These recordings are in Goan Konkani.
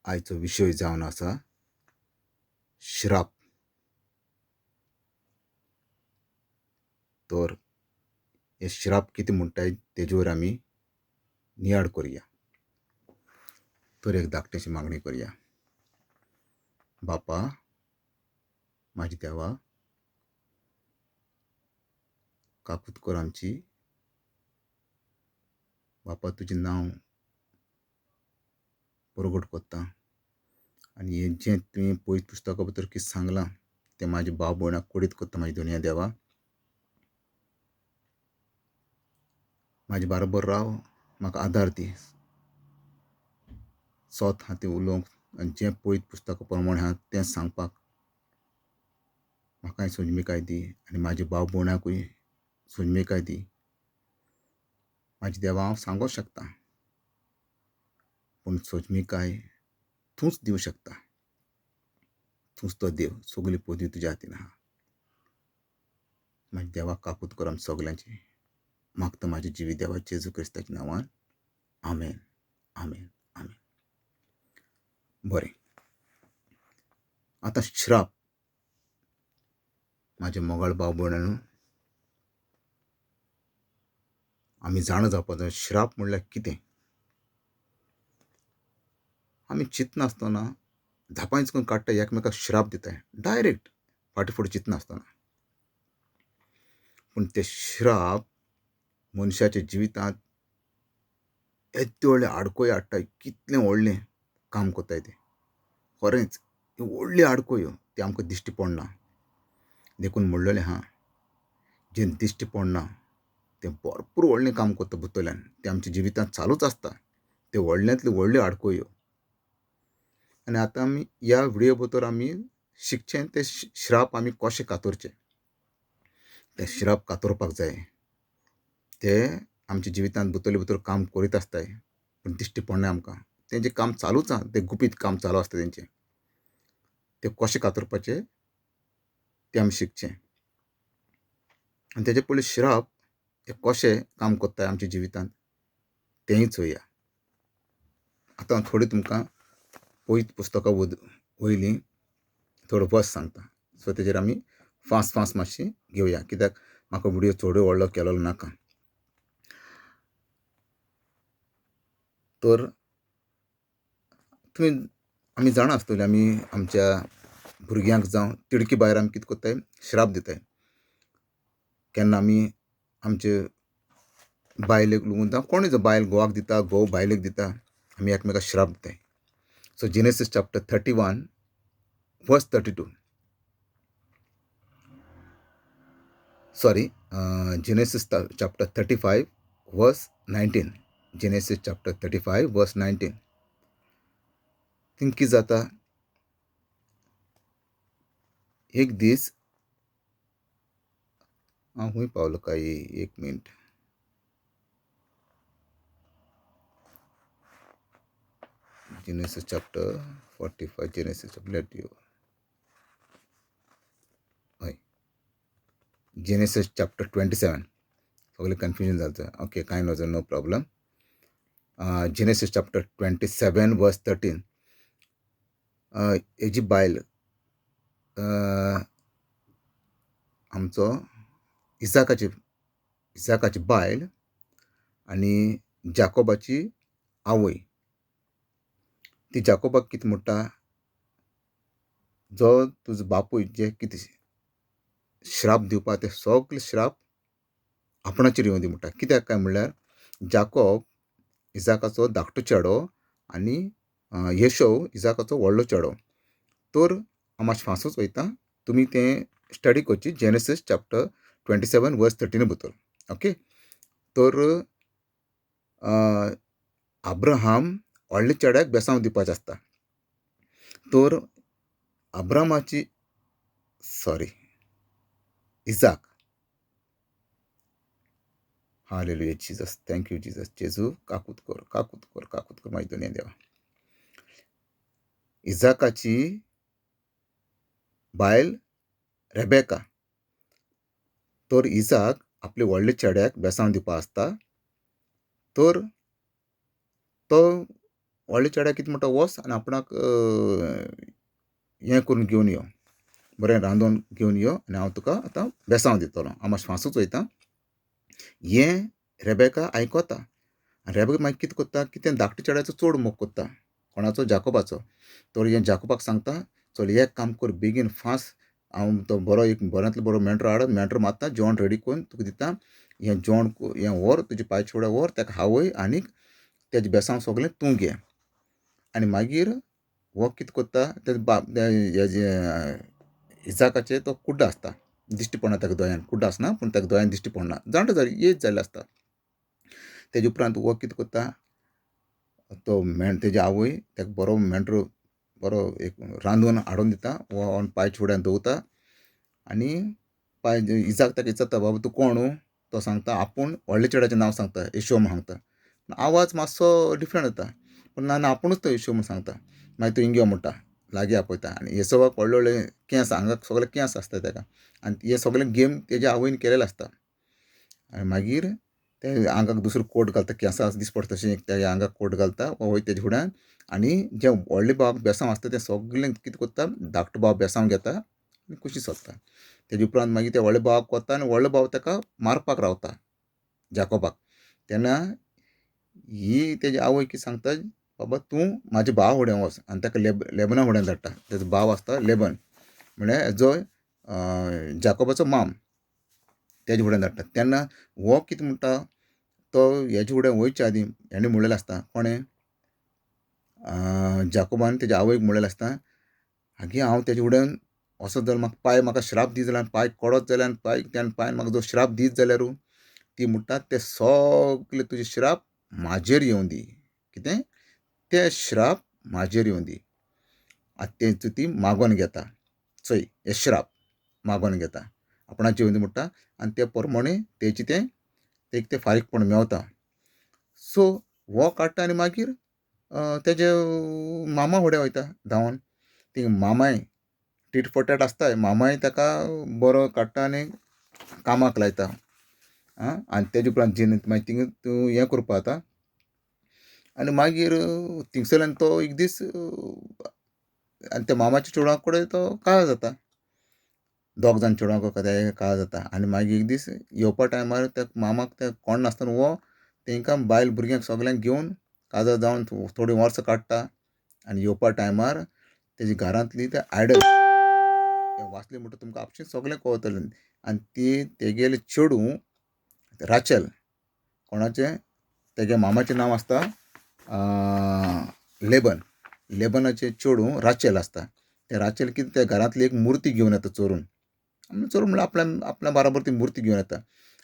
आयचो विशय जावन आसा श्राप. तर हे श्राप कितें म्हणटाय तेजेर आमी नियाळ करया. तर एक धाकटीशी मागणी करया. बापा म्हाज्या देवा, काकूत कर आमची. बापा तुजें नांव परगट कोत्ता आनी हें जें तुवें पयत पुस्तका भितर कितें सांगलां तें म्हाज्या भाव भयणाक कळीत कोत्ता म्हाज्या दुनिया देवा. म्हाजे बाराबर राव, म्हाका आदार दी. सोत आहा तें उलोवंक आनी जें पयत पुस्तका प्रमाण आहा तें सांगपाक म्हाकाय सोजमिकाय दी आनी म्हाज्या भाव भयणाकूय सोजमिकाय दी. म्हाज्या देवा, हांव सांगूंक शकता पूण सोजमिकाय तूंच दिवं शकता. तूंच तो देव, सगली पदवी तुज्या हातीन आहा. म्हाज्या देवा, काकूत कर आमच्या सगल्यांची. मागता म्हाज्या जिवी देवा जेजू क्रिस्ताच्या नांवान, आमेन, आमेन, आमेन. बरें, आतां श्राप. म्हाज्या मोगाळ भाव भयणांनो, आमी जाणा जावपाक जाय श्राप म्हणल्यार कितें. आमी चिंतनासतना धापांच करून काडटा, एकमेकाक श्राप दिताय डायरेक्ट, फाटीं फुडें चिंतनासतना. पूण ते श्राप मनशाच्या जिवितांत येद्यो व्हडले आडखळी हाडटा. कितलें व्हडलें काम कोत्ताय तें. खरेंच ह्यो व्हडल्यो आडखळ्यो त्यो आमकां दिश्टी पडना. देखून म्हणलेलें आहा, जें दिश्टी पडना तें भरपूर व्हडलें काम कोत्ता भितरल्यान, तें आमच्या जिवितांत चालूच आसता. त्यो व्हडल्यांतल्यो व्हडल्यो आडखळ्यो. आनी आतां आमी ह्या व्हिडियो भितर आमी शिकचें ते श्राप आमी कशें कातरचें. ते श्राप कातरपाक जाय. ते आमच्या जिवितांत भितरले भितर काम करीत आसताय पूण दिश्टी पडना आमकां. तेंचें काम चालूच आहा, तें गुपीत काम चालू आसता तेंचें. तें कशें कातरपाचें तें आमी शिकचें. आनी तेजे पयलीं श्राप हे कशें काम कोत्ताय आमच्या जिवितांत तेंय चोया. आतां थोडी तुमकां पयत पुस्तकां वयलीं थोडो बस सांगता. सो तेजेर आमी फास्ट फास्ट मातशी घेवया, कित्याक म्हाका व्हिडियो चड व्हडलो केलोलो नाका. तर तुमी आमी जाणा आसतली, आमी आमच्या भुरग्यांक जावं तिडकी भायर आमी कितें कोत्ताय, श्राप दिताय. केन्ना आमी आमचे बायलेक लागून जावं कोणूय जावं, बायल घोवाक दिता, घोव बायलेक दिता, आमी एकमेकाक श्राप दिताय. So Genesis chapter 31 verse 32, sorry, Genesis chapter 35 verse 19. Genesis chapter 35 verse 19. Thing कितें जाता, एक दीस हांव खूंय पावलो काय, एक minute. Genesis chapter 45, Genesis chapter, let you, हय, जेनेसीस चॅप्टर 27. सगळें कन्फ्युजन जाता. ओके, कांय नजो, no problem. Genesis chapter 27 verse 13. हेजी बायल आमचो इसाकाची बायल आनी जाकोबाची आवय, ती जाकोबाक कितें म्हणटा, जो तुजो बापूय जे कितें श्राप दिवपा ते सगळे श्राप आपणाचेर येवं दी म्हणटा. कित्याक काय म्हणल्यार जाकोब इसाकाचो धाकटो चेडो आनी येशव इसाकाचो व्हडलो चेडो. तर हांव मातशें फासूच वयता, तुमी तें स्टडी करची जेनेसीस चॅप्टर 27 वर्स 13 भितर. ओके, तर अब्राहम व्हडल्या चेड्याक बेसांव दिवपाचें आसता. तर अब्राहमाची, sorry, Isaac, hallelujah Jesus, thank you Jesus. जेजू काकूत कर, काकूत कर, काकूत कर म्हाजी दुनिया देवा. इजाकाची बायल रेबेका. तर इजाक आपल्या व्हडल्या चेड्याक बेसांव दिवपा आसता. तर तो व्हडले चेड्याक कितें म्हणटा, वच आनी आपणाक हें करून घेवन यो, बरें रांदून घेवन यो आनी हांव तुका आतां बेसांव दितलो, हांव मातशें फांसूच वयता. हें रेबेका आयकता आनी रेबेका मागीर कितें करता की तें धाकटे चेड्याचो चड मोग करता, कोणाचो, जाकोबाचो. तर हें जाकोबाक सांगता, चल एक काम कर, बेगीन फास्ट, हांव तो बरो एक बऱ्यांतलो बरो मेंढरो हाड, मेंढरो मारता, जेवण रेडी करून तुका दिता, हें जेवण हें व्हर, तुजे पांयच्या फुडें व्हर, ताका आवय आनीक तेजें बेसांव सगलें तूं घे. आनी मागीर हो कितें करता, तेजो बाप हेजे इजाकाचेर तो कुड्डो आसता, दिश्टी पडना ताका दोळ्यान, कुड्डो आसना पूण ताका दोळ्यान दिश्टी पडना, जाणटो जालो, एज जाल्ली आसता. तेजे उपरांत हो कितें करता, तो तेजी आवय ताका बरो मेंढरो बरो एक रांदून हाडून दिता, हो पांयच्या फुड्यान दवरता आनी पांय इजाक ताका विचारता, बाबा तूं कोण? तो सांगता आपूण व्हडल्या चेड्याचें नांव सांगता, येशो म्हूण सांगता. आवाज मातसो डिफरंट जाता, पूण ना ना आपुणूच तो येशो म्हूण सांगता. मागीर तूं हिंगा यो म्हणटा, लागीं आपयता आनी येसोवाक व्हडले व्हडले केंस, आंगाक सगळे केंस आसता ताका आनी हे सगळे गेम तेज्या आवयन केलेले आसता. आनी मागीर ते आंगाक दुसरो कोट घालता, केंसां दिस पडटा तशें तेज्या आंगाक कोट घालता, हो वयता तेज्या फुड्यान आनी जें व्हडले भावाक बेसांव आसता तें सगलें कितें करता, धाकटो भाव बेसांव घेता आनी कुशी सोदता. तेजे उपरांत मागीर ते व्हडले भावाक वता आनी व्हडलो भाव ताका मारपाक रावता, जाकोबाक. तेन्ना ही तेजी आवय कितें सांगता, बाबा तूं म्हाज्या भावा फुड्यान वच, आनी ताका लेबना फुड्यान धाडटा. तेजो भाव आसता लेबन, म्हळ्यार हेजो जाकोबाचो माम, तेजे फुड्यान धाडटा. तेन्ना हो कितें म्हणटा, तो हेजे फुड्यान वयचे आदीं हेणें म्हणलेलें आसता, कोणें, जाकोबान तेज्या आवयक म्हणलेलें आसता, आगे हांव तेजे फुड्यान वचत जाल्यार म्हाका पाय म्हाका श्राप दीत जाल्यार, पाय कडत जाल्यार, पाय त्यान पायन म्हाका जर श्राप दीत जाल्यार, ती म्हणटा ते सगले तुजे श्राप म्हाजेर येवं दी. कितें, ते श्राप म्हाजेर येवं दी. आतां तें ती मागोन घेता, चोय हे श्राप मागोन घेता, आपणाचेर येवं दी म्हणटा आनी ते प्रमाणे तेजें तें तेका तें फारीकपण मेवता. सो हो काडटा आनी मागीर तेजे मामा फुडें वयता धांवन. ती मामाय टीट फॉर टॅट आसताय, मामाय ताका बरो काडटा आनी कामाक लायता. आं, आनी तेजे उपरांत जेन्ना मागीर थिंगा तूं हें करपा जाता आनी मागीर थिंगसरल्यान तो एक दीस आनी त्या मामाच्या चेडवा कडेन तो काजार जाता, दोग जाण चेडवां काजार जाता. आनी मागीर एक दीस येवपा टायमार त्या मामाक ते कोण नासतना हो तांकां बायल भुरग्यांक सगल्यांक घेवन काजार जावन थोडीं वर्सां काडटा आनी येवपा टायमार तेजी घरांतली ते आयडल वाचली म्हणटकच तुमकां आपशींच सगलें कळतलें. आनी ती तेगेलें चेडूं राचेल, कोणाचें, तेगे मामाचें नांव आसता लेबन, लेबनाचें चेडूं राचेल आसता. तें राचेल कितें त्या घरांतली एक मुर्ती घेवन येता चोरून, चोरून म्हणल्यार आपल्या आपल्या बाराबर ती मुर्ती घेवन येता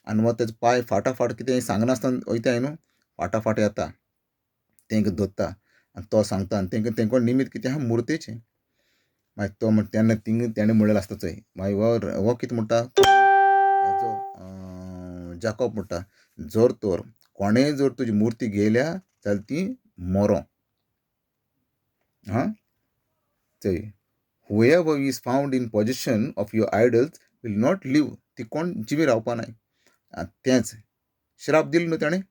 आनी मागीर तेजो पांय फाटाफाट कितें सांगनासतना वयताय न्हू, फाटाफाट येता, तेंका धरता आनी तो सांगता आनी तेंका तेंको निमीत कितें आहा मुर्तेचें. मागीर तो म्हणटा तेन्ना थिंगा तेणें म्हणलेलें आसता चोय, मागीर हो हो कितें म्हणटा, हेजो जाकोब म्हणटा, जर तर कोणेंय जर तुजी मुर्ती घेयल्या जाल्यार ती मरो. आं चोय, whoever is found in possession of your idols will not live, ती कोण जिवी रावपा नाय. तेंच श्राप दिलो न्हू तेणें,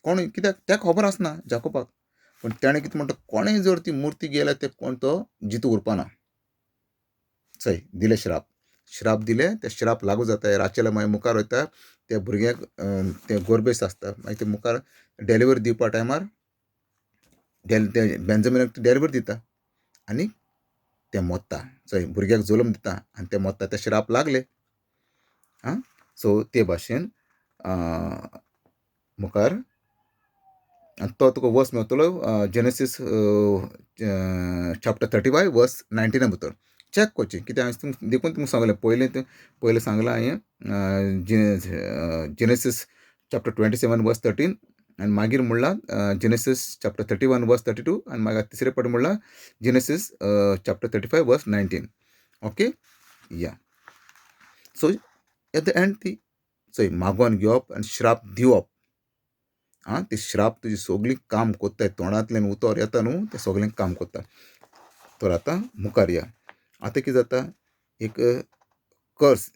कोण कित्याक तेका खबर आसना जाकोबाक, पूण तेणें कितें म्हणटा, कोणें जर ती मुर्ती घेयल्या ते कोण तो जितो उरपा ना. चोय दिले श्राप, श्राप दिले, ते श्राप लागू जाता. राचेला मागीर मुखार वयता, त्या भुरग्याक ते गोरबेस आसता, मागीर ते मुखार डेलिवरी दिवपा टायमार ते बेंजामिनाक डेलिवरी दिता आनी तें मोत्ता. चोय भुरग्याक जल्म दिता आनी तें मोत्ता, ते श्राप लागले. आं, सो ते भाशेन मुखार आनी तो तुका वर्स मेवतलो जेनेसीस चॅप्टर 35 वर्स 19 भितर चॅक करचें कित्याक हांवें तुमकां देखून तुमकां सांगलें, पयलें तें पयलें सांगलां हांवें जेनेसीस चॅप्टर 27 वर्स 13 आनी मागीर म्हणलां जेनेसीस चॅप्टर 31 वर्स 32 आनी मागीर तिसरे पाटी म्हणलां जेनेसीस चॅप्टर 35 वर्स 19. ओके या, सो एट the and ती चोय मागोन घेवप आनी श्राप दिवप. आं, ते श्राप तुजी सगळीं काम कोत्ताय, तोंडांतल्यान उतर येता न्हू तें सगळें काम कोत्ता. तर आतां मुखार या, आतां कितें जाता, एक कर्स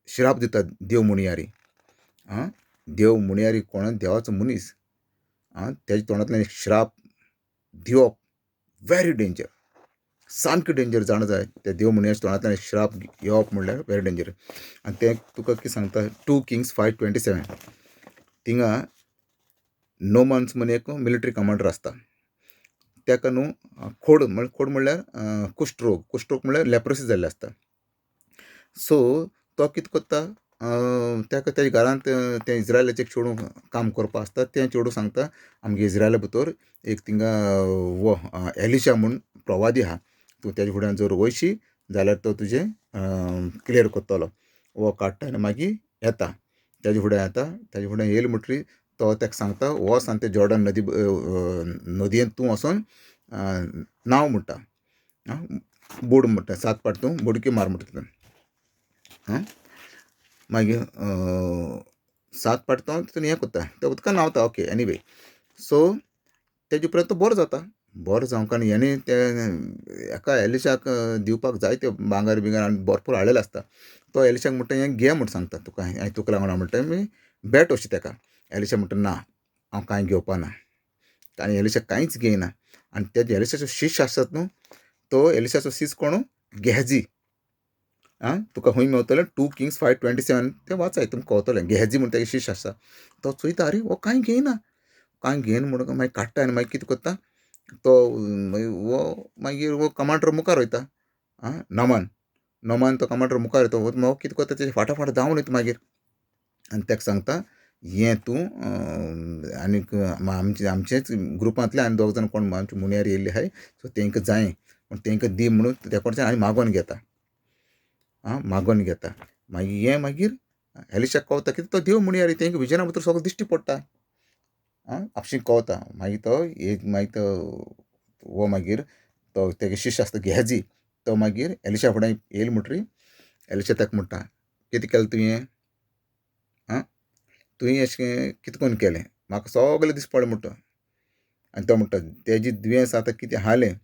श्राप दिता देव मुणयारी. आं, देव मुणयारी कोण, देवाचो मनीस. आं, तेज्या तोंडांतल्यान एक श्राप दिवप व्हेरी डेंजर, सामकें डेंजर जाणा जाय. त्या देव म्हणयाच्या तोंडांतल्यान श्राप येवप म्हणल्यार व्हेरी डेंजर. आनी तें तुका कितें सांगता, 2 Kings 5:27 थिंगा नोमन्स म्हण एक मिलिटरी कमांडर आसता, ताका न्हू खोड, खोड म्हणल्यार कुश्ठरोग, कुश्ठरोग म्हणल्यार लेप्रोसी जाल्लें आसता. सो तो कितें करता, ताका तेज्या घरांत तें इज्रायलाचें चेडूं काम करपा आसता, तें चेडूं सांगता आमगे इज्रायला भितर एक थिंगा वो एलिशा म्हूण प्रवादी आहा, तूं तेज्या फुड्यान जर वयशी जाल्यार तो तुजें क्लियर करतलो. वो काडटा आनी मागीर येता तेज्या फुड्यान येता, तेज्या फुड्यान येयलो म्हणटरी तो ताका सांगता वच आनी ते जॉर्डन नदी नदयेंत तूं वचोन न्हांव म्हणटा, बुड म्हणटा, 7 फावट तूं बुडकी मार म्हणटा. मागीर 7 फावट तो तितून हें करता, त्या उदकान न्हांवता. ओके एनीवे, सो तेजे उपरांत तो बरो जाता. बरो जावंक आनी हेणें ते हेका एलिशाक दिवपाक जायते भांगर बिंगर आनी भरपूर हाडलेलें आसता. तो एलिशाक म्हणटा हें घे म्हूण सांगता, तुका हांवें तुका लागून म्हणटा मी भेट अशें ताका. एलिशा म्हणटा ना हांव कांय घेवपा ना. आनी एलिशा कांयच घेयना. आनी ते एलिशाचो शिश्य आसतात न्हू, तो एलिशाचो शिश्य कोण, गेहजी. आं तुका खंय मेवतलें, 2 Kings 5:27 तें वाचाय तुमकां कळतलें. गेहजी म्हूण तेगे शिश्य आसा. तो चोयता आरे हो कांय घेयना, कांय घेयना म्हणून मागीर काडटा आनी मागीर कितें करता तो मागीर हो मागीर हो कमांडर मुखार वयता. आं नमान, नमान तो कमांडर मुखार वयता. हो कितें करता तेजे फाटाफाट धांवन वयता मागीर आनी ताका सांगता हें तूं आनीक आमचे आमचेच ग्रुपांतले आनी दोग जाण कोण आमचे मुन्यार येयल्ले आहाय, सो तांकां जाय पूण तांकां दी म्हणून त्या कडच्यान आनी मागोन घेता. आं मागोन घेता. मागीर हें मागीर एलिशाक कवता कित्याक तो देव म्हणयार तांकां विजना भितर सगळें दिश्टी पडटा. आं आपशीं कवता. मागीर तो एक मागीर तो हो मागीर तो तेगे शिश्य आसता गेहजी, तो मागीर एलिशा फुडें येयलो म्हणटरी एलिशा ताका म्हणटा कितें केलें तुवें, आं तुवें अशें कितें करून केलें, म्हाका सगळें दिश्टी पडलें म्हणटा. आनी तो म्हणटा तेजें दुयेंस आतां कितें आसलें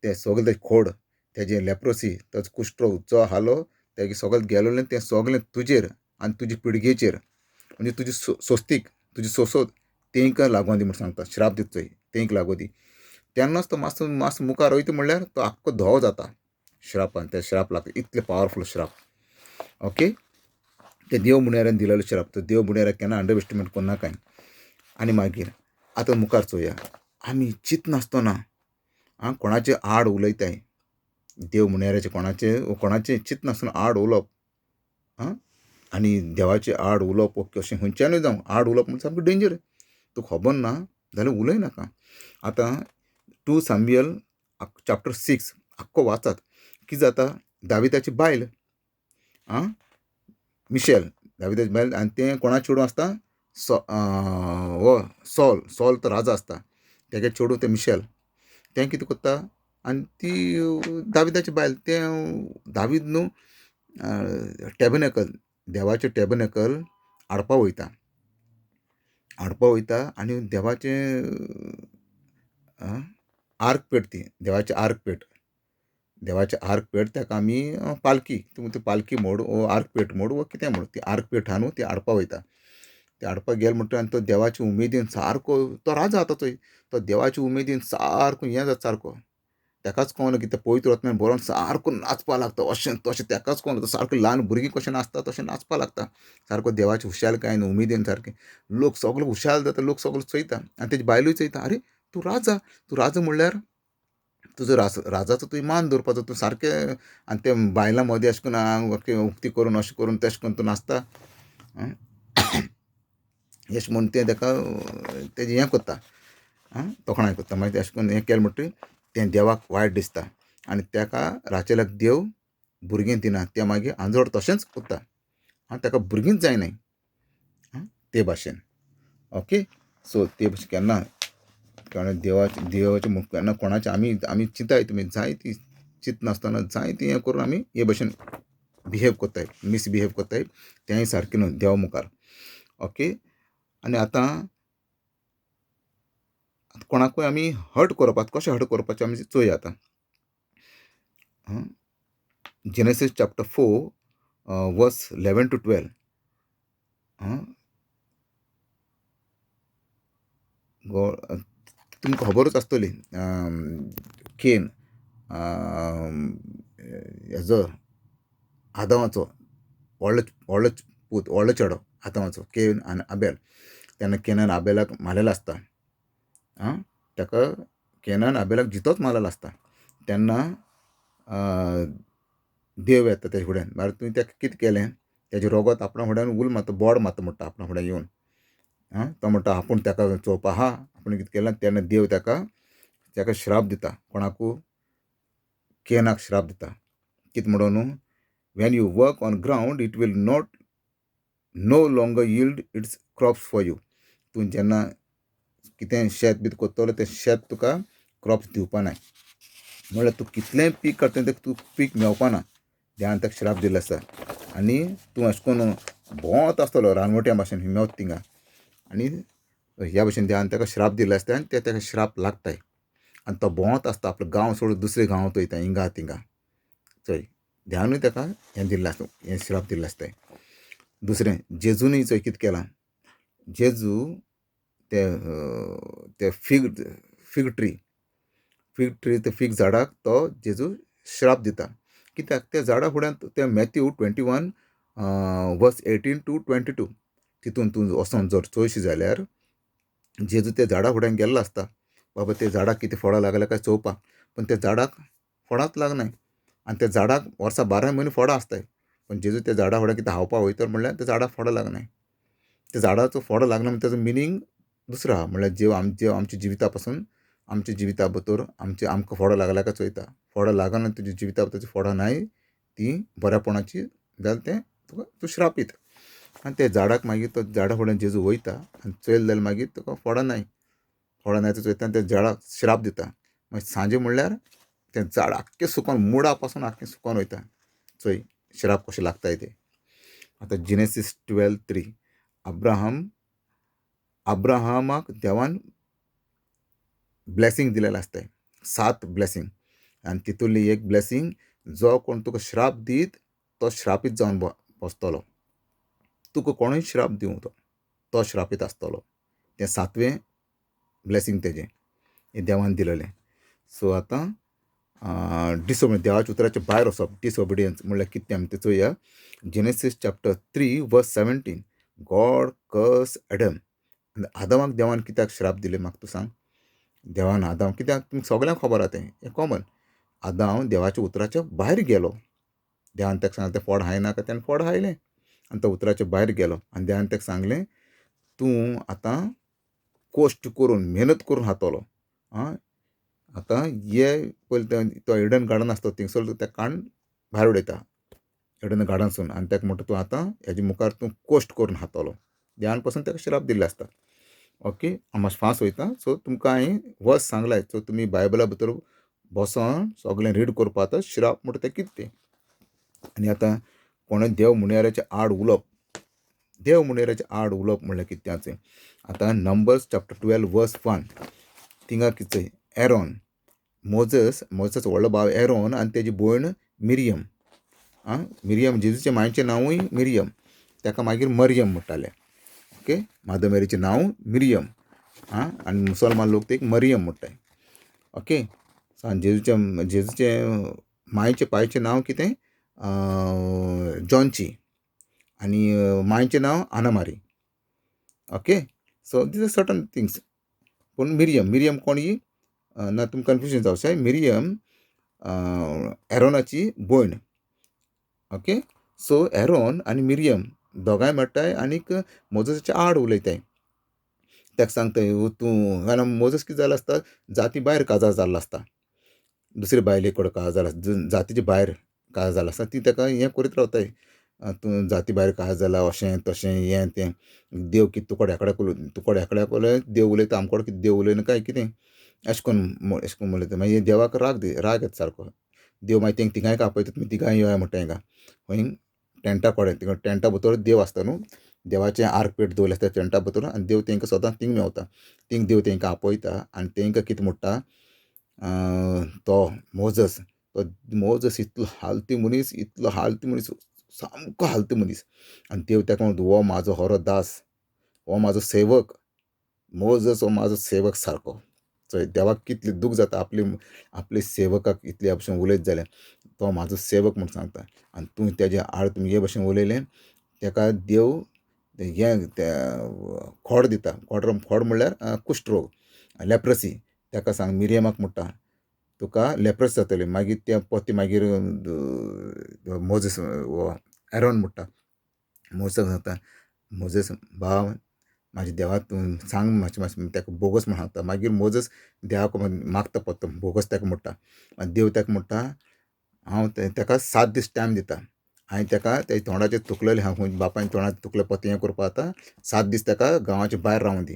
तें सगळें तेजें खोड, तेजें लेप्रोसी, तेजो कुश्ठरोग जो आसलो तेगे सगळें गेलोलें तें सगळें तुजेर आनी तुजे पिळगेचेर, म्हणजे तुजी सोस्तीक, तुजी सोसोत तेंकां लागों दी म्हूण सांगता. श्राप दिता चोय तेंकां लागों दी. तेन्नाच तो मातसो मातसो मुखार वयता म्हणल्यार तो आख्खो धवो जाता श्रापान, ते श्राप लागता इतले पावरफूल श्राप. ओके, ते देव म्हणयाऱ्यान दिलेलो श्राप, तो देव म्हणयाऱ्याक केन्ना अंडर एस्टिमेट करनाकाय. आनी मागीर आतां मुखार चोया, आमी चिंतनासतना आं कोणाचे आड उलयताय, देव म्हणयाऱ्याचे कोणाचे कोणाचे चिंतनासतना आड उलोवप, आं आनी देवाचे आड उलोवप अशें खंयच्यानूय जावं आड उलोवप म्हणजे सामकें डेंजर. तुका खबर ना जाल्यार उलय नाका. आतां 2 Samuel chapter 6 आख्खो वाचात. कितें जाता, दाविदाची बायल आं मिशेल, दाविदाची बायल, आनी तें कोणा चेडूं आसता, हो सॉल, सॉल तो राजा आसता, तेगे चेडूं तें मिशेल. तें कितें करता आनी ती दाविदाची बायल, तें दावीद न्हू टॅबनॅकल, देवाचें टॅबनॅकल हाडपा वयता, हाडपा वयता आनी देवाचें आर्क पेट, ती देवाचें आर्क पेट, देवाचें आर्क पेट ताका आमी पालकी, तूं ती पालकी मोड वो आर्क पेट मोड वो कितें मोड, ती आर्क पेट आहा न्हू ती हाडपा वयता. ती हाडपा गेले म्हणटकीर आनी तो देवाचे उमेदीन सारको तो राजा आतां चोय, तो देवाचे उमेदीन सारको हें जाता सारको, ताकाच कळना की ते पवित्र आत्म्यान बरोवन सारको नाचपा लागता, अशें तशें ताकाच कळना, तो सारको ल्हान भुरगीं कशें नाचता तशें नाचपा लागता सारको देवाचे हुशालकायेन उमेदीन सारकें. लोक सगलो हुशाल जाता, लोक सगलो चोयता आनी तेजी बायलूय चोयता, आरे तूं राजा, तूं राजा म्हणल्यार तुजो राजाचो तुवें मान दवरपाचो, तूं सारकें. आनी ते बायलां मदीं अशें करून आंग उक्ती करून अशें करून तशें करून तूं नाचता अशें म्हूण तें ताका तेजें हें करता, आं तोखणाय करता. मागीर अशें करून हें केलें म्हणटकीर तें देवाक वायट दिसता आनी ताका राचेलाक देव भुरगीं दिना, तें मागीर आंजोड तशेंच उरता आनी ताका भुरगींच जायनाय ते भाशेन. ओके, सो ते भाशेन केन्ना कारण देवाचे देवाचे केन्ना कोणाचे आमी आमी चिंताय तुमी जायती चिंतनासतना जायती हें करून आमी हे भशेन बिहेव करताय, मिसबिहेव करताय, तेंय सारकें न्हू देवा मुखार. ओके, आनी आतां कोणाकूय आमी हर्ट करप, आतां कशें हर्ट करपाचें आमी चोया आतां. Genesis chapter 4 verse 11 to 12. तुमकां खबरूच आसतली, केन हेजो आदामाचो व्हडलो व्हडलो पूत, व्हडलो चेडो आदामाचो, केन आनी आबेल. तेन्ना केनान आबेलाक मारलेलो आसता. आं, ताका केनान आबेलाक जितोच मारलेलो आसता. तेन्ना देव येता तेजे फुड्यान, बाय तुवें ताका कितें केलें, तेजें रोगोत आपणा फुड्यान उल मारता, बोड मारता म्हणटा आपणा फुड्यान येवन. आं, तो म्हणटा आपूण ताका चोवपा आहा, आपूण कितें केलां. तेन्ना देव ताका ताका श्राप दिता. कोणाकू? केनाक श्राप दिता. कितें म्हणून न्हू, when you work on ground it will not no longer yield its crops for you. तूं जेन्ना कितें शेत बी कोत्तलो तें शेत तुका क्रॉप्स दिवपा नाय, म्हणल्यार तूं कितलेंय पीक काडटलें तें तुका पीक मेवपा ना. देवान ताका श्राप दिल्लो आसा. आनी तूं अशें करून भोंवत आसतलो रानवट्या भाशेन हिंगा थिंगा. आनी ह्या भशेन देवान ताका श्राप दिल्लो आसता आनी ते ताका श्राप लागताय. आनी तो भोंवत आसता, आपलो गांव सोडून दुसरे गांवांत वयता, हिंगा थिंगा. चोय, देवानूय ताका हें दिल्लें आसता, हें श्राप दिल्लें आसता. दुसरें, जेजूनय चोय कितें केलां. जेजू ते ते fig fig tree fig tree ते फीग झाडाक तो जेजू श्राप दिता. कित्याक त्या झाडा फुड्यांत ते मॅथ्यू 21 वर्स 18 टू 22 तितून तूं वचोन जर चोयशी जाल्यार जेजू त्या झाडा फुड्यान गेल्लो आसता, बाबा त्या झाडाक कितें फळां लागल्या काय चोवपाक. पूण त्या झाडाक फळांच लागनाय. आनी त्या झाडाक वर्सा 12 म्हयने फळां आसताय. पूण जेजू त्या झाडा फुड्यान कितें खावपा वयतलो म्हणल्यार त्या झाडाक फळां लागनाय. त्या झाडाचो फळां लागना म्हणजे ताजो मिनींग दुसरो आहा, म्हणल्यार जेव आमचे आमच्या जिविता पासून आमच्या जिविता भितर आमचे आमकां फळां लागल्या काय चोयता. फळां लागना तुज्या जिविता भितर फळां नाय ती बऱ्यापणाची जाल्यार तें तुका तूं श्रापीत. आनी त्या झाडाक मागीर तो झाडा फुड्यान जेजू वयता आनी चोयलें जाल्यार मागीर तुका फळां नाय, फळां नाय चोयता आनी त्या झाडाक श्राप दिता. मागीर सांजे म्हणल्यार तें झाड आख्खें सुकोन मुळा पासून आख्खें सुकोन वयता. चोय श्राप कशें लागताय तें. आतां जिनेसीस 12:3, अब्राहम अब्राहमाक देवान ब्लेसींग दिलेलें आसताय, 7 ब्लेसींग. आनी तितूंतली एक ब्लेसींग, जो कोण तुका श्राप दीत तो श्रापीत जावन बसतलो. तुका कोणूय श्राप दिवं तो श्रापीत आसतलो. तें 7वें ब्लेसींग तेजें, हें देवान दिलेलें. सो आतां डिसओबिडियन्स, देवाच्या उतराच्या भायर वचप, डिसओबिडियन्स म्हणल्यार कितें तें आमी तें चोवया. Genesis chapter 3 verse 17, God curse Adam. आदामाक देवान कित्याक श्राप दिले म्हाका तूं सांग? देवान आदाम कित्याक, तुमकां सगल्यांक खबर आहा तें, हें कॉमन. आदाम देवाच्या उतराच्या भायर गेलो. देवान ताका सांगलें तें फळ खायनाका, तेणें फळ खायलें आनी तो उतराच्या भायर गेलो. आनी देवान ताका सांगलें तूं आतां कश्ट करून मेहनत करून खातलो. आं, आतां हे पयलीं तो इडन गार्डन आसता थिंगसर ताका काडून भायर उडयता इडन गार्डनसून. आनी ताका म्हणटा तूं आतां हेजे मुखार तूं कश्ट करून खातलो. देवान पासून ताका श्राप दिल्लो आसता. ओके, हांव मातशें फास्ट वयता. सो तुमकां हांवें वर्स सांगलाय, सो तुमी बायबला भितर बसोन सगळें रीड करपा. आतां श्राप म्हणटा तें कितें तें. आनी आतां कोणें देव मुनियाराचे आड उलोवप, देव मुनियाराचे आड उलोवप म्हणल्यार कितें तें. आतां नंबर्स चॅप्टर 12 वर्स 1 थिंगा कितें, एरोन, मोजस, मोजसाचो व्हडलो भाव एरोन आनी तेजी भयण मिरियम. आं, मिरियम जेजूच्या मांयचें नांवूय मिरियम, ताका मागीर मरियम म्हणटाले. ओके, मादर मेरीचें नांव मिरियम. आं, आनी मुसलमान लोक ते मरियम म्हणटाय. ओके, सो आनी जेजूच्या जेजूचें मांयचें पायचें नांव कितें, जॉनची, आनी मांयचें नांव Annamarie. Okay, so these are certain things. पूण मिरियम, मिरियम कोण ही ना तुमकां कन्फ्युजन जावचें. मिरियम एरोनाची भयण. ओके, सो एरोन आनी मिरियम दोगांय मेळटाय आनीक मोजसाच्या आड उलयताय. ताका सांगताय तूं, कारण मोजस कितें जाल्लो आसता, जाती भायर काजार जाल्लो आसता, दुसरे बायले कडेन काजार जालो आसता, जातीचे भायर काजार जाल्लो आसता. ती ताका हें करीत रावताय, तूं जाती भायर काजार जाला, अशें तशें हें तें, देव कितें तुका एकड्याक तुका एकड्याक उलय, देव उलयता आमकोड कितें देव उलयना काय कितें, अशें करून अशें करून उलयता. मागीर देवाक राग राग येता सारको. देव मागीर तेंका तिगांयक आपयता, तुमी तिगांय येया म्हणटा हिंगा खंय टेंटा कडेन. थिंगा टेंटा भितर देव आसता न्हू, देवाचें आर्क पेट दवरलें आसता टेंटा भितर आनी देव तेंकां सदांच थिंग मेवता. थिंग देव तेंकां आपयता आनी तेंकां कितें म्हणटा, तो मोजस, तो मोजस इतलो हालती मनीस, इतलो हालती मनीस, सामको हालती मनीस. आनी देव ताका म्हणटा हो म्हाजो हरो दास, हो म्हाजो सेवक, मोजस हो म्हाजो सेवक सारको. चोय देवाक कितलें दूख जाता आपले आपले सेवकाक इतले भशेन उलयत जाल्यार, तो म्हाजो सेवक म्हूण सांगता आनी तूं तेज्या आड तुमी हे भशेन उलयलें, तेका देव हें खोड दिता. खोड खोड म्हणल्यार कुश्ट रोग, लेप्रसी. तेका सांग मिरियमाक म्हणटा तुका लेप्रस जातलें. मागीर तें पोत्तें मागीर मोजस एरोन म्हणटा, मोजसाक सांगता, मोजस बाब म्हाज्या देवा तूं सांग मातशें मातशें तेका बोगस म्हण सांगता. मागीर मोजस देवाक मागता परतो बोगस तेका म्हणटा. मागीर देव तेका म्हणटा हांव तेका 7 दीस टायम दिता आनी तेका तेज्या तोंडाचेर थुकलेलें आहा खंय बापायन तोंडार थुकले पोतें हें करपा आतां 7 दीस तेका गांवाच्या भायर रावूं दी.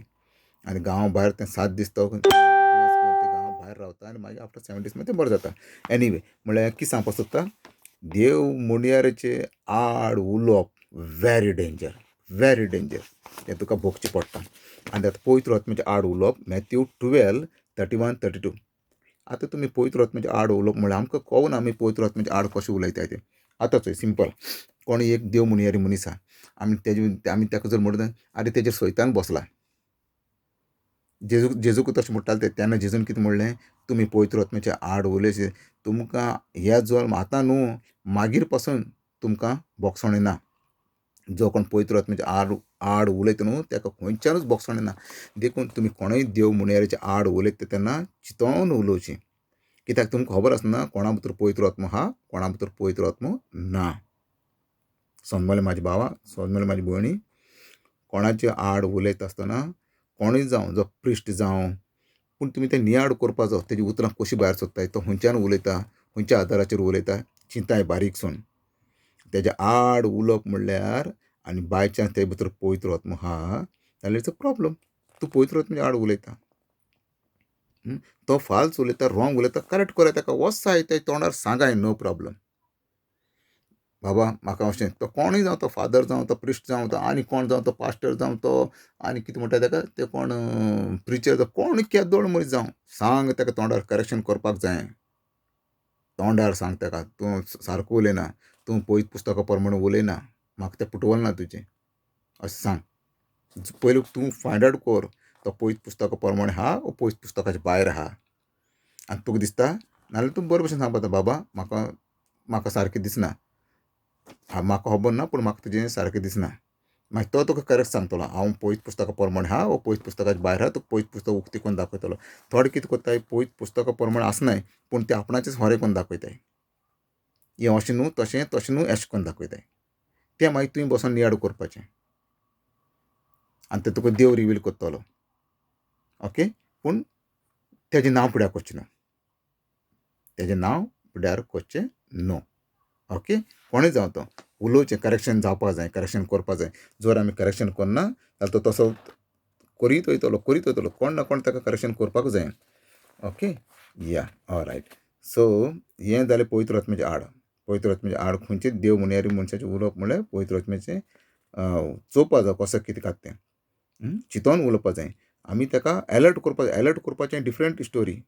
आनी गांवा भायर तें 7 दीस तो गांवा भायर रावता आनी मागीर आफ्टर 7 दीस मागीर तें बरें जाता. एनिवे म्हणल्यार कितें सांगपाक सोदता, देव मुनियाराचे आड उलोवप व्हेरी डेंजर, व्हेरी डेंजर, तें तुका भोगचें पडटा. आनी आतां पवित्र आत्म्याचे आड उलोवप मॅथ्यू 12 31 32. आतां तुमी पवित्र आत्म्याचे आड उलोवप म्हणल्यार आमकां कळना आमी पवित्र आत्म्याचे आड कशें उलयताय तें. आतां चोय सिंपल, कोण एक देव मुनियारी मनीस आहा, आमी तेजे आमी तेका जर म्हणटा आरे तेजेर सैतान बसला, जेजू जेजूक तशें म्हणटाले ते, तेन्ना जेजून कितें म्हणलें, तुमी पवित्र आत्म्याचे आड उलयशे तुमकां ह्या जल्म आतां न्हू मागीर पासून तुमकां भोगसणें ना. जो कोण पवित्र आत्म्याचे आड आड उलयता न्हू तेका खंयच्यानूच भोगसणें ना. देखून तुमी कोणूय देव मुनियाचे आड उलयता तेन्ना चिंतून उलोवचें, कित्याक तुमकां खबर आसना कोणा भितर पवित्र आत्मो आहा कोणा भितर पवित्र आत्मो ना. समजलें म्हाज्या भावा, समजलें म्हाज्या भयणी, कोणाचे आड उलयता आसतना कोणूय जावं, जो प्रिस्ट जावं, पूण तुमी तें नियाळ करपा जाय, तेजी उतरां कशीं भायर सोदताय, तो खंयच्यान उलयता, खंयच्या आदाराचेर उलयता, चिंताय बारीकसून. तेज्या आड उलोवप म्हणल्यार आनी बाय चान्स तेजे भितर पवित्र आत्मो आहा जाल्यार it's a problem. तूं पवित्र आत्म्याच्या आड उलयता, तो फाल्स उलयता, रॉंग उलयता, करेक्ट कराय ताका, वसाय ते तोंडार सांगाय, नो प्रॉब्लम. बाबा म्हाका अशें, तो कोणूय जावं, तो फादर जावं, तो प्रिस्ट जावं, तो आनी कोण जावं, तो पास्टर जावं, तो आनी कितें म्हणटा ताका, ते कोण प्रिचर जावं, कोण केदोळ मनीस जावं, सांग ताका तोंडार करेक्शन करपाक जाय. तोंडार सांग ताका, तूं सारको उलयना, तूं पयत पुस्तका प्रमाणे उलयना, म्हाका तें पुटवल ना तुजें, अशें सांग. पयलू तूं फायंड आवट कर तो पयत पुस्तका प्रमाणे आहा वो पयत पुस्तकाच्या भायर आहा. आनी तुका दिसता नाल्यार तूं बरे भशेन सांगपा जाता, बाबा म्हाका म्हाका सारकें दिसना, म्हाका खबर ना पूण म्हाका तुजें सारकें दिसना. मागीर तो तुका करेक्ट सांगतलो, हांव पयत पुस्तका प्रमाणे आहा वो पयत पुस्तकाच्या भायर आहा, तुका पयत पुस्तक उक्ती करून दाखयतलो. थोडे कितें करताय, पयत पुस्तका प्रमाणे आसनाय पूण ते आपणाचेच होरें करून दाखयताय, हें अशें न्हू तशें, तशें न्हू अशें करून दाखयताय. तें मागीर तुवें बसोन नियाळ करपाचें आनी तें तुका देव रिवील करतलो. ओके, पूण तेजें नांव फुड्यार करचें न्हू, तेजें नांव फुड्यार करचें न्हू. ओके, कोणूय जावं तो उलोवचें, करेक्शन जावपाक जाय, करेक्शन करपाक जाय. जर आमी करेक्शन करना जाल्यार तो तसो करीत वयतलो, करीत वयतलो, कोण ना कोण ताका करेक्शन करपाक जाय. ओके, या ऑलरायट. सो हें जालें पवित्र आत्म्याचे आड. पवित्र आत्म्याचे आड खंयचेच देव मुनियारी मनशाचें उलोवप म्हणल्यार पवित्र आत्म्याचें चोवपा जाय कसो कितें कात तें, चिंतोन उलोवपा जाय. आमी ताका एलर्ट करपा जाय. एलर्ट करपाचें डिफरंट स्टोरी.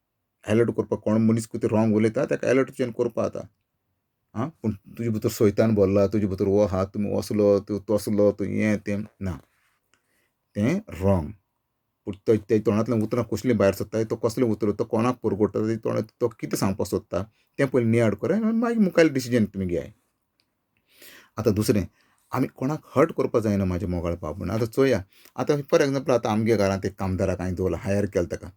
एलर्ट करपाक कोण मनीस कितें रॉंग उलयता ताका एलर्ट चेंज करपा जाता. आं, पूण तुजे भितर सैतान भरला, तुजे भितर हो आहा, तुमी असलो, तूं तसलो, तूं हें तें ना, तें रॉंग. पूण ते तोंडांतल्यान उतरां कसलीं भायर सरताय, तो कसलें उतर, तो कोणाक पुरगुट्टा, ते तोंडांत तो कितें सांगपाक सोदता तें पयलीं नियाळ कराय आनी मागीर मुखार डिसिजन तुमी घेयाय. आतां दुसरें, आमी कोणाक हर्ट करपाक जायना म्हाज्या मोगाळ बाब म्हण. आतां चोया, आतां फॉर एग्जाम्पल आतां आमगे घरांत एक कामदाराक हांवें दवरला, हायर केला ताका,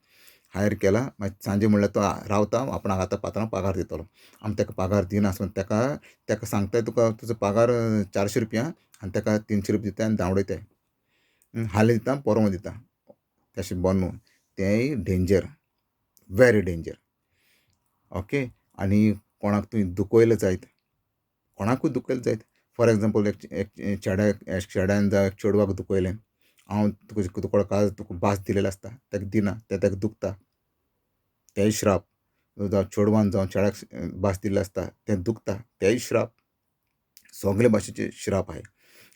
हायर केला, मागीर सांजे म्हणल्यार तो रावता, आपणाक आतां पात्रांव पगार दितलो. आमी ताका पगार दिनासतना ताका ताका सांगताय तुका तुजो पगार 400 रुपया आनी ताका 300 रुपया दिताय आनी धांवडयताय, हालीं दिता पोरवां दिता, तशें बरें न्हू, तेंय डेंजर, वेरी डेंजर. ओके, आनी कोणाक तुवें दुखयलें जायत, कोणाकूय दुखयलें जायत, फॉर एग्जाम्पल एक चेड्याक, एक चेड्यान जावं एक चेडवाक दुखयलें, हांव तुका तुका काल तुका भास दिलेलो आसता, ताका दिना, तें ताका दुखता, तेंय श्राप. जावं चेडवान जावं चेड्याक भास दिल्लो आसता, तें दुखता, तेंय श्राप. सगळे भाशेचे श्राप आहाय,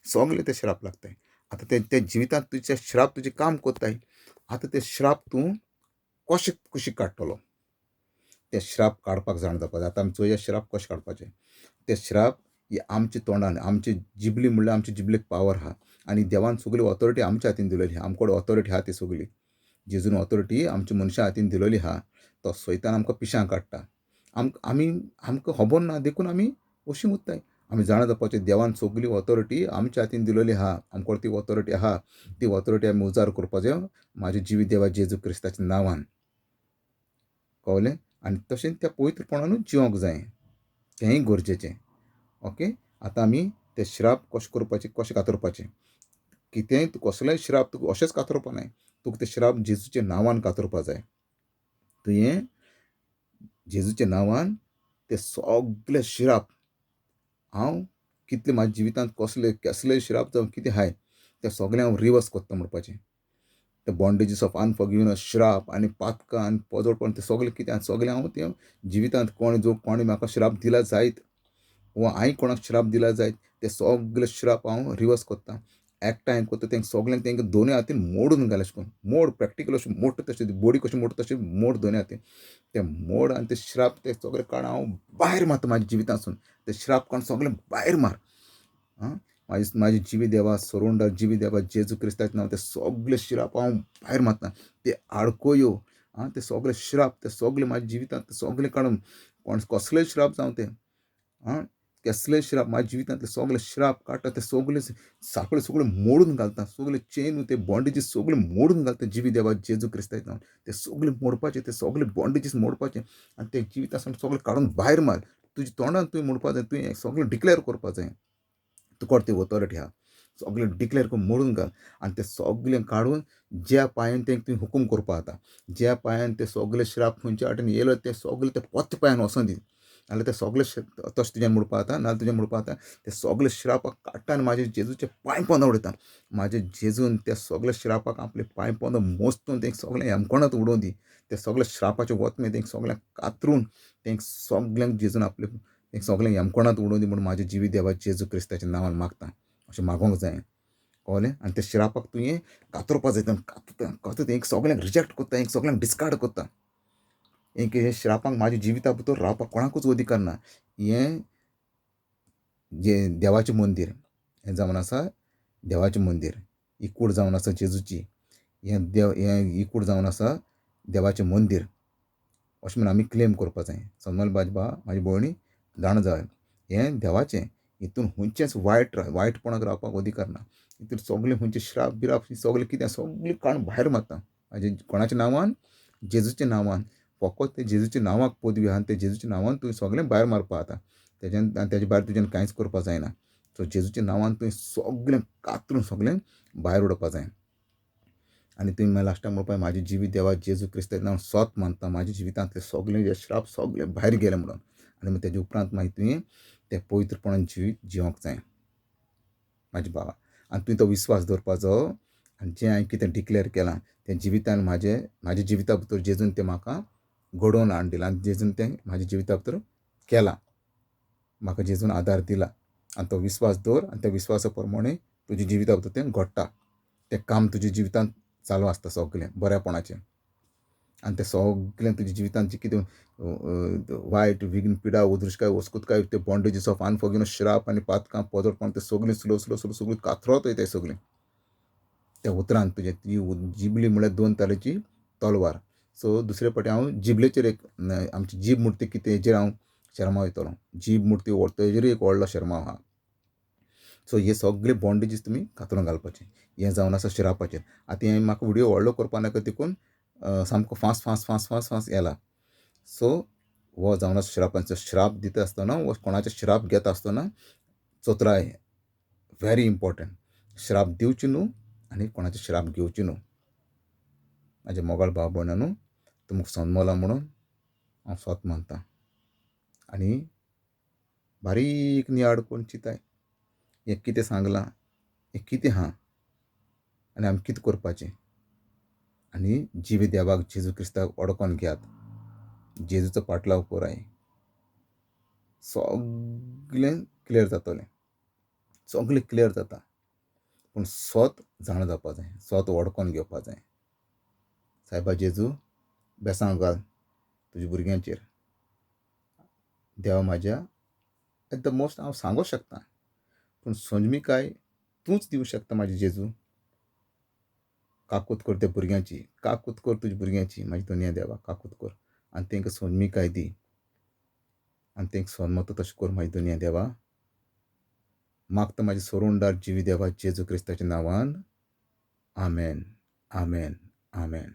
सगळे ते श्राप लागताय. आतां ते ते जिवितांत तुजे श्राप तुजें काम करताय. आतां ते श्राप तूं कशें कुशीक काडटलो, ते श्राप काडपाक जाणा जावपाक जाय. आतां आमी चोया श्राप कशें काडपाचें. ते श्राप ही आमच्या तोंडान, आमची जिबली म्हणल्यार आमची जिबलेक पावर आहा आनी देवान सगळी ऑथॉरिटी आमच्या हातीन दिलेली आहा, आमचे कडेन ऑथॉरिटी आहा ती सगळी. जेजून ऑथॉरिटी आमच्या मनशा हातीन दिलोली आहा. तो सैतान आमकां पिशां काडटा. आमी आमकां खबर ना देखून आमी अशीं उरताय. आमी जाणा जावपाचें देवान सगली ऑथॉरिटी आमच्या हातीन दिलोली आहा. आमकां ती ऑथॉरिटी आहा, ती ऑथॉरिटी आमी उजार करपाचें म्हाजे जिवीत देवा जेजू क्रिस्ताच्या नांवान. कळ्ळें? आनी तशेंच त्या पवित्रपणानूच जिवंक जाय, तेंय गरजेचें. ओके, आतां आमी ते श्राप कशें करपाचें, कशें कातरपाचें, कितेंय कसलेंय श्राप तुका अशेंच कातरपा नाय, तुका तें श्राप जेजूच्या नांवान कातरपा जाय. तुवें जेजूच्या नांवान ते सगले श्राप, हांव कितले म्हाज्या जिवितांत कसले कसले श्राप जावं कितें आहाय ते सगळे हांव रिवर्स करता म्हणपाचें. ते बॉन्डेजीस ऑफ अनफॉरगिवनस, श्राप आनी पातकां आनी पोजोडपण ते सगळे कितें आहा सगळें हांव ते जिवितांत कोण जो कोणें म्हाका श्राप दिला जायत वा हांवें कोणाक श्राप दिला जायत ते सगळे श्राप हांव रिवर्स करता. एकठांय करता तेंका सगळ्यांक, तेंका दोनूय हातीन मोडून घाल अशें करून, मोड प्रॅक्टिकल अशें मोडटा तशें बॉडी कशें मोडटा तशें मोड दोनूय हातीन ते मोड आनी ते श्राप ते सगळे काड हांव भायर मारता म्हाज्या जिवितांतसून. ते श्राप काडून सगळे भायर मार. आं, म्हाजे जिवी देवा सरोंडर जिवी देवा जेजू क्रिस्ताचें नांव ते सगळे श्राप हांव भायर मारता. ते आडकोयो, आं, ते सगळे श्राप ते सगळे म्हाज्या जिवितांत ते सगळे काडून, कोण कसलेय श्राप जावं ते, आं, कसले श्राप म्हाज्या जिवितांतले सगळे श्राप काडटा, ते सगळे साकळे सगळे मोडून घालता, सगळे चेन ते बॉन्डेजीस सगळे मोडून घालता जिवी देवा जेजू क्रिस्ताचें नांव. ते सगळे मोडपाचे, ते सगळे बॉन्डेजीस मोडपाचे आनी ते जिवितांतसून सगळे काडून भायर मार. तुज्या तोंडान तुवें म्हणपा जाय, तुवें सगळें डिक्लेर करपा जाय, तुका ती ऑथॉरिटी आहा. सगळें डिक्लेर करून मोडून घाल आनी ते सगळें काडून ज्या पांयान तें तुवें हुकूम करपा जाता, ज्या पांयान ते सगळे श्राप खंयच्या वाटेन येयलो ते सगळे ते पोत्ते पांयान वचोन दी. नाल्यार ते सगळे तशें तुज्यान म्हणपा जाता, नाल्यार तुज्यान म्हणपा जाता ते सगळे श्रापाक काडटा आनी म्हाजे जेजूचे पांय पोंदा उडयता. म्हाजे जेजून त्या सगळे श्रापाक आपले पांय पोंदा मोस्तून तें सगळें हेमकोणांत उडोवन दी. ते सगळे श्रापाचे वतमे तें सगळ्यांक कातरून तें सगळ्यांक जेजून आपले तें सगळें हेमकोणांत उडोवन दी म्हूण म्हाजे जिवीत देवा जेजू क्रिस्ताच्या नांवान मागता. अशें मागोंक जाय. कळ्ळें? आनी त्या श्रापाक तुवें कातरपा जाय. कातरता एक सगळ्यांक रिजेक्ट करता, एक सगळ्यांक डिस्कार्ड करता. एक हे श्रापांक म्हाज्या जिविता भितर रावपाक कोणाकूच अधिकार ना. हें जें देवाचें मंदीर हें जावन आसा देवाचें मंदीर, ही कूड जावन आसा जेजूची, हें देव हें ही कूड जावन आसा देवाचें मंदीर अशें म्हूण आमी क्लेम करपा जाय. समजलें म्हाजे भावा म्हाजी भयणी, जाणा जाय हें देवाचें, हितून खंयचेंच वायटपणाक रावपाक अधिकार ना. हितून सगळें खंयचें श्राप बिराप सगळें कितें सगळें काडून भायर मारता म्हाजे कोणाच्या नांवान, जेजूच्या नांवान. फकत ते जेजूच्या नांवाक पदवी आहा आनी ते जेजूच्या नांवान तुवें सगळें भायर मारपा जाता. तेज्यान तेजे भायर तुज्यान कांयच करपा जायना. सो जेजूच्या नांवान तुवें सगळें कातरून सगळें भायर उडोवपा जाय. आनी तुवें मागीर लास्टाक म्हणपा म्हाजें जिवीत देवा जेजू क्रिस्ताचें नांव सोत मानता, म्हाज्या जिवितांतलें सगळें जे श्राप सगळें भायर गेलें म्हणून. आनी मागीर तेजे उपरांत मागीर तुवें तें पवित्रपणान जिवीत जिवंक जाय म्हाजे भावा. आनी तुवें तो विस्वास दवरपाचो आनी जें हांवें कितें डिक्लेर केलां तें जिवितान म्हाज्या जिविता भितर जेजून तें म्हाका घडोवन हाडून दिलां आनी जेजून तें म्हाज्या जिविता भितर केलां, म्हाका जेजून आदार दिला. आनी तो विस्वास दवर आनी त्या विस्वासा प्रमाणे तुज्या जिविता भितर तें घडटा, तें काम तुज्या जिवितांत चालू आसता सगळें बऱ्यापणाचें. आनी तें सगळें तुज्या जिवितांत जें कितें वायट विघ्न पिडा उदृश्काय वस्कुतकाय ते बॉन्डेजीस ऑफ अनफॉरगिवनस श्राप आनी पातकां पोजडपण ते सगळें स्लो स्लो स्लो सगळीं कातरत वयताय सगळीं त्या उतरान. तुजें ती जिबली म्हळ्यार दोन तरेची तलवार. सो दुसरे फावटी हांव जिबलेचेर एक आमची जीब मूर्ती कितें हेजेर हांव शेर्मांव वयतलो. जीब मूर्ती तेजेरूय एक व्हडलो शेर्मांव आहा. सो हे सगळे बॉन्डेजीस तुमी कातरून घालपाचे. हें जावन आसा श्रापाचेर. आतां हें म्हाका व्हिडियो व्हडलो करपा नाका देखून सामको fast fast fast fast fast येला. सो हो जावन आसा श्रापाचो. श्राप दिता आसतना वो कोणाचे श्राप घेता आसतना चतुराय व्हेरी इम्पोर्टंट. श्राप दिवचे न्हू आनी कोणाचे श्राप घेवचे न्हू. म्हाजे मोगाळ भाव भयणां न्हू, तुमकां समजलां म्हणून हांव सोत मानता. आनी बारीक नियाळ करून चिंताय हें कितें सांगलां, हें कितें आहा आनी आमी कितें करपाचें. आनी जिवी देवाक जेजू क्रिस्ताक वळखून घेयात, जेजूचो पाटलाव कराय, सगळें क्लियर जातलें, सगळें क्लियर जाता. पूण सोत जाणा जावपा जाय, सोत वळखून घेवपा जाय. सायबा जेजू बेसांव घाल तुज्या भुरग्यांचेर. देवा म्हाज्या एट the most हांव सांगूंक शकता, पूण संजमीकाय तूंच दिवंक शकता म्हाजे जेजू. काकूत कर त्या भुरग्यांची, काकूत कर तुज्या भुरग्यांची, म्हाज्या धनया देवा, काकूत कर आनी तांकां सोनमिकाय दी आनी तांकां सोनमत तशें कर म्हाज्या धनया देवा. मागता म्हाज्या सोरुणदार जिवी देवा जेजू क्रिस्ताच्या नांवान, आमेन, आमेन, आमेन.